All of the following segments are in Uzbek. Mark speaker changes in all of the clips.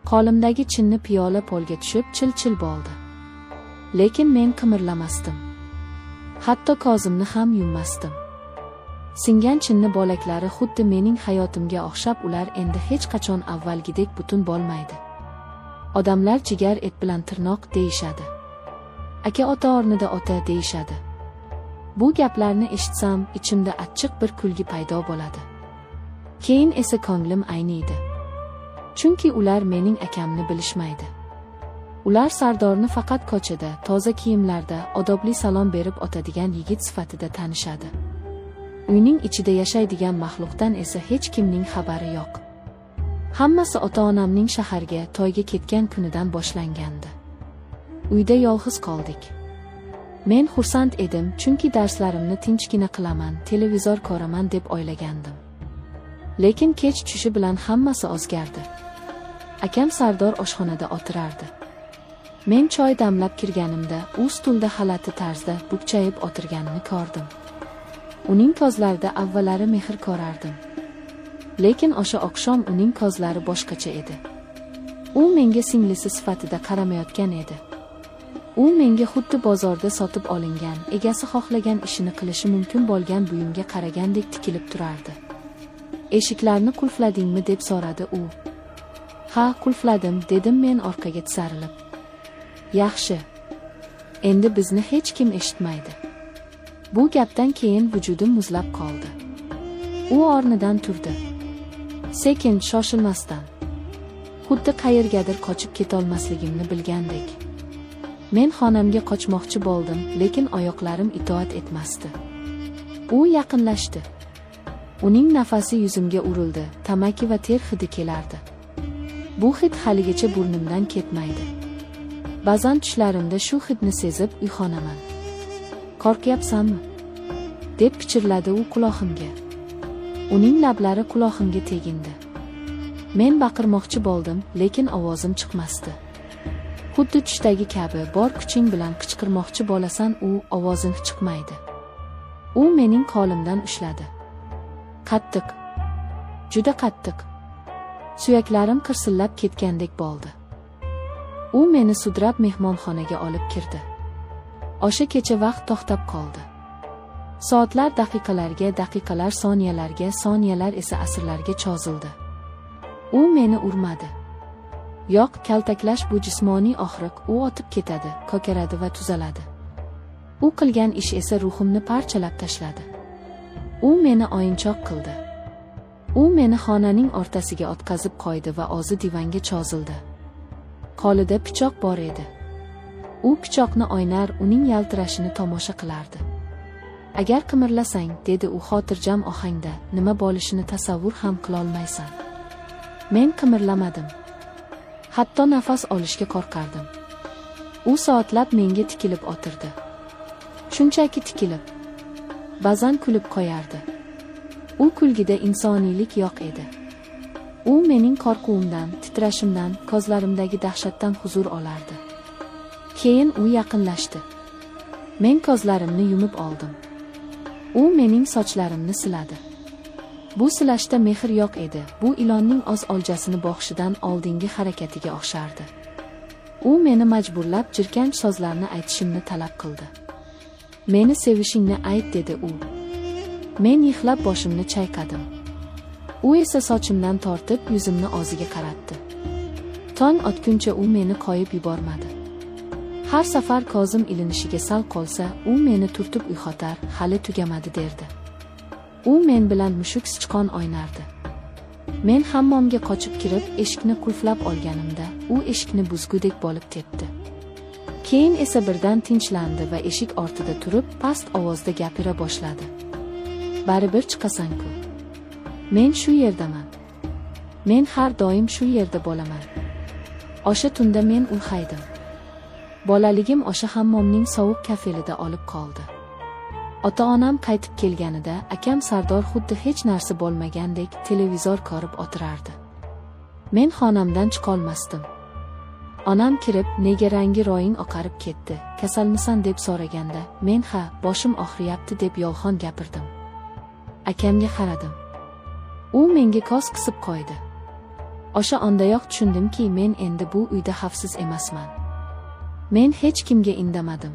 Speaker 1: Qo'limdagi chinni piyola polga tushib chil-chil bo'ldi. Lekin men qimirlamasdim. Hatto ko'zimni ham yummasdim. Singan chinni bo'laklari xuddi mening hayotimga o'xshab ular endi hech qachon avvalgidek butun bo'lmaydi. Odamlar jigar et bilan tirnoq deyishadi. Aka ota o'rnida ota deyishadi. Bu gaplarni eshitsam, ichimda achchiq bir kulgi paydo bo'ladi. Keyin esa ko'nglim ayniydi. Chunki ular mening akamni bilishmaydi. Ular Sardorni faqat ko'chada, toza kiyimlarda, odobli salom berib o'tadigan yigit sifatida tanishadi. Uyning ichida yashaydigan maxluqdan esa hech kimning xabari yo'q. Hammasi ota-onamning shaharga, to'yga ketgan kunidan boshlangandi. Uyda yolg'iz qoldik. Men xursand edim, chunki darslarimni tinchgina qilaman, televizor ko'raman deb o'ylagandim. Lekin kech tushishi bilan hammasi o'zgardi. Akam Sardor oshxonada o'tirardi. Men choy damlab kirganimda, u stulda xalati tarzda bukchayib o'tirganini ko'rdim. Uning ko'zlarida avvallari mehr ko'rardim. Lekin o'sha oqshom uning ko'zlari boshqacha edi. U menga singlisi sifatida qaramayotgan edi. U menga xuddi bozorda sotib olingan, egasi xohlagan ishini qilishi mumkin bo'lgan buyumga qaragandek tikilib turardi. Eshiklarni qulfladingmi deb so'radi u. Ha, qulfladim, dedim men orqaga tisarilib. Yaxshi. Endi bizni hech kim eshitmaydi. Bu gapdan keyin vujudim muzlab qoldi. U o'rnidan turdi. Sekin, shoshilmasdan. Xuddi qayergadir qochib ketolmasligimni bilgandek. Men xonamga qochmoqchi bo'ldim, lekin oyoqlarim itoat etmasdi. U yaqinlashdi. Uning nafasi yuzimga urildi, tamaki va ter hidi kelardi. Bu hid haligacha burnimdan ketmaydi. Ba'zan tushlarimda shu hidni sezib uyg'onaman. Qo'rqyapsanmi? Deb pichirladi u qulog'imga. Uning lablari qulog'imga tegindi. Men baqirmoqchi bo'ldim, lekin ovozim chiqmasdi. Xuddi tushdagi kabi bor kuching bilan qichqirmoqchi bo'lasan, u ovozing chiqmaydi. U mening qo'limdan ushladi. Qattiq. Juda qattiq. Suyaklarim qirsillab ketgandek bo'ldi. U meni sudrab mehmonxonaga olib kirdi. O'sha kecha vaqt to'xtab qoldi. Soatlar daqiqalarga, daqiqalar soniyalarga, soniyalar esa asrlarga cho'zildi. U meni urmadi. Yo'q, kaltaklash bu jismoniy og'riq, u o'tib ketadi, ko'karadi va tuzaladi. U qilgan ish esa ruhimni parchalab tashladi. U meni o'yinchoq qildi. U meni xonaning o'rtasiga o'tkazib qo'ydi va o'zi divanga cho'zildi. Qo'lida pichoq bor edi. U pichoqni o'ynar, uning yaltirashini tomosha qilardi. Agar qimirlasang, dedi u xotirjam ohangda, nima bo'lishini tasavvur ham qilolmaysan. Men qimirlamadim. Hatto nafas olishga qo'rqardim. U soatlab menga tikilib o'tirdi. Shunchaki tikilib. Ba'zan kulib qo'yardi. U kulgida insoniylik yo'q edi. U mening qo'rquvimdan, titrashimdan, ko'zlarimdagi dahshatdan huzur olardi. Keyin u yaqinlashdi. Men ko'zlarimni yumib oldim. U mening sochlarimni siladi. Bu silashda mehr yo'q edi. Bu ilonning o'z oljasini boqishidan oldingi harakatiga o'xshardi. U meni majburlab jirkanch so'zlarni aytishimni talab qildi. Meni sevishingni ayt, dedi u. Men yig'lab boshimni chayqadim. U esa sochimdan tortib yuzimni o'ziga qaratdi. Tong otguncha u meni qo'yib yubormadi. Har safar ko'zim ilinishiga sal qolsa, u meni turtib uyg'otar, hali tugamadi derdi. U men bilan mushuk sichqon o'ynardi. Men hammomga qochib kirib, eshikni qulflab olganimda, u eshikni buzgudek bo'lib tepdi. Keyin esa birdan tinchlandi va eshik ortida turib, past ovozda gapira boshladi. Baribir chiqasan-ku. Men shu yerdaman. Men har doim shu yerda bo'laman. O'sha tunda men ulg'aydim. Bolaligim o'sha hammomning sovuq kafelida olib qoldi. Ota-onam qaytib kelganida akam Sardor xuddi hech narsa bo'lmagandek televizor ko'rib o'tirardi. Men xonamdan chiqolmasdim. Onam kirib, nega rangi roying oqarib ketdi, kasalmisan deb so'raganda, men ha, boshim og'riyapti deb yolg'on gapirdim. Akamga qaradim. U menga ko'z qisib qo'ydi. O'sha ondayoq tushundimki, men endi bu uyda xavfsiz emasman. Men hech kimga indamadim.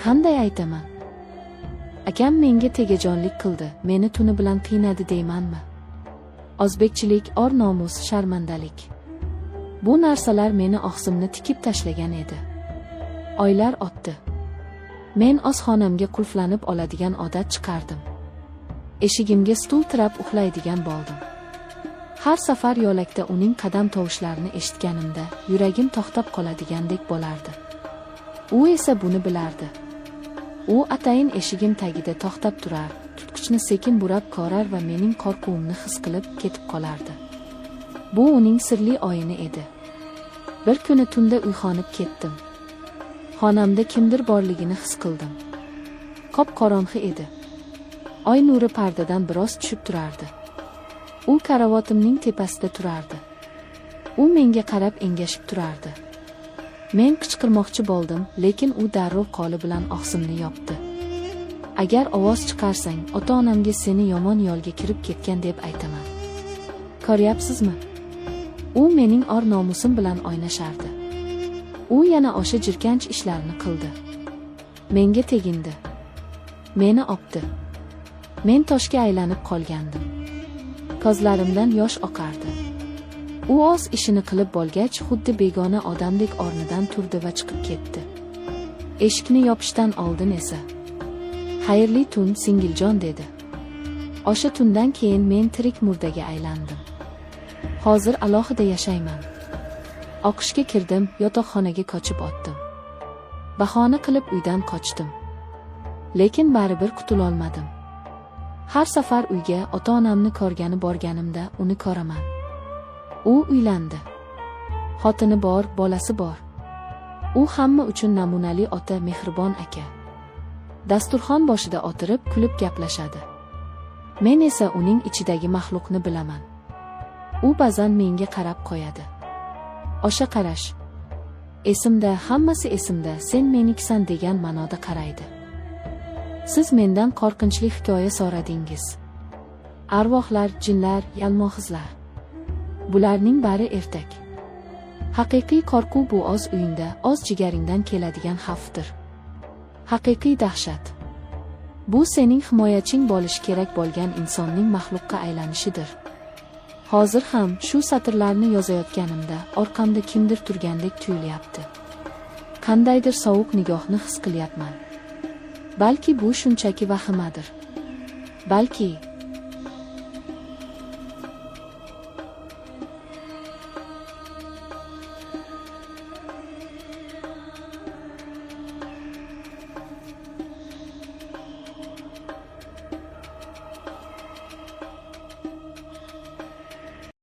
Speaker 1: Qanday aytaman? Akam menga tegajonlik qildi, meni tuni bilan qiynadi deymanmi? O'zbekchilik, or-nomus, sharmandalik. Bu narsalar meni og'zimni tikib tashlagan edi. Oylar o'tdi. Men o'z xonamga qulflanib oladigan odat chiqardim. Eshigimga stul tirab uxlaydigan bo'ldim. Har safar yo'lakda uning qadam tovushlarini eshitganimda yuragim to'xtab qoladigandek bo'lardi. U esa buni bilardi. U atayin eshigim tagida to'xtab turar, tutqichni sekin burab ko'rar va mening qo'rquvimni his qilib ketib qolardi. Bu uning sirli o'yini edi. Bir kuni tunda uyg'onib ketdim. Xonamda kimdir borligini his qildim. Qop-qorong'i edi. Oy nuri pardadan biroz tushib turardi. U karavotimning tepasida turardi. U menga qarab engashib turardi. Men qichqirmoqchi bo'ldim, lekin u darrov qo'li bilan og'zimni yopdi. Agar ovoz chiqarsang, ota-onamga seni yomon yo'lga kirib ketgan deb aytaman. Ko'ryapsizmi? U mening or-nomusim bilan o'ynashardi. U yana o'sha jirkanch ishlarni qildi. Menga tegindi. Meni opdi. Men toshga aylanib qolgandim. Ko'zlarimdan yosh oqardi. U o'z ishini qilib bo'lgach, xuddi begona odamdek o'rnidan turdi va chiqib ketdi. Eshikni yopishdan oldin esa, "Xayrli tun, singiljon" dedi. O'sha tundan keyin men tirik murdaga aylandim. Hozir alohida yashayman. O'qishga kirdim, yotoqxonaga ko'chib o'tdim. Bahona qilib uydan qochdim. Lekin baribir qutulolmadim. Har safar uyga ota-onamni ko'rgani borganimda uni ko'raman. U uylandi. Xotini bor, bolasi bor. U hamma uchun namunali ota, mehribon aka. Dasturxon boshida o'tirib kulib gaplashadi. Men esa uning ichidagi maxluqni bilaman. U ba'zan menga qarab qo'yadi. O'sha qarash. Esimda, hammasi esimda, sen menikisan degan ma'noda qaraydi. Siz mendan qo'rqinchli hikoya so'radingiz. Arvohlar, jinlar, yalmog'izlar. Bularning bari ertak. Haqiqiy qo'rquv bu o'z uyingda, o'z jigaringdan keladigan xavfdir. Haqiqiy dahshat. Bu sening himoyaching bo'lishi kerak bo'lgan insonning maxluqqa aylanishidir. Hozir ham shu satrlarni yozayotganimda orqamda kimdir turgandek tuyulyapti. Qandaydir sovuq nigohni his qilyapman. Balki bu shunchaki vahimadir. Balki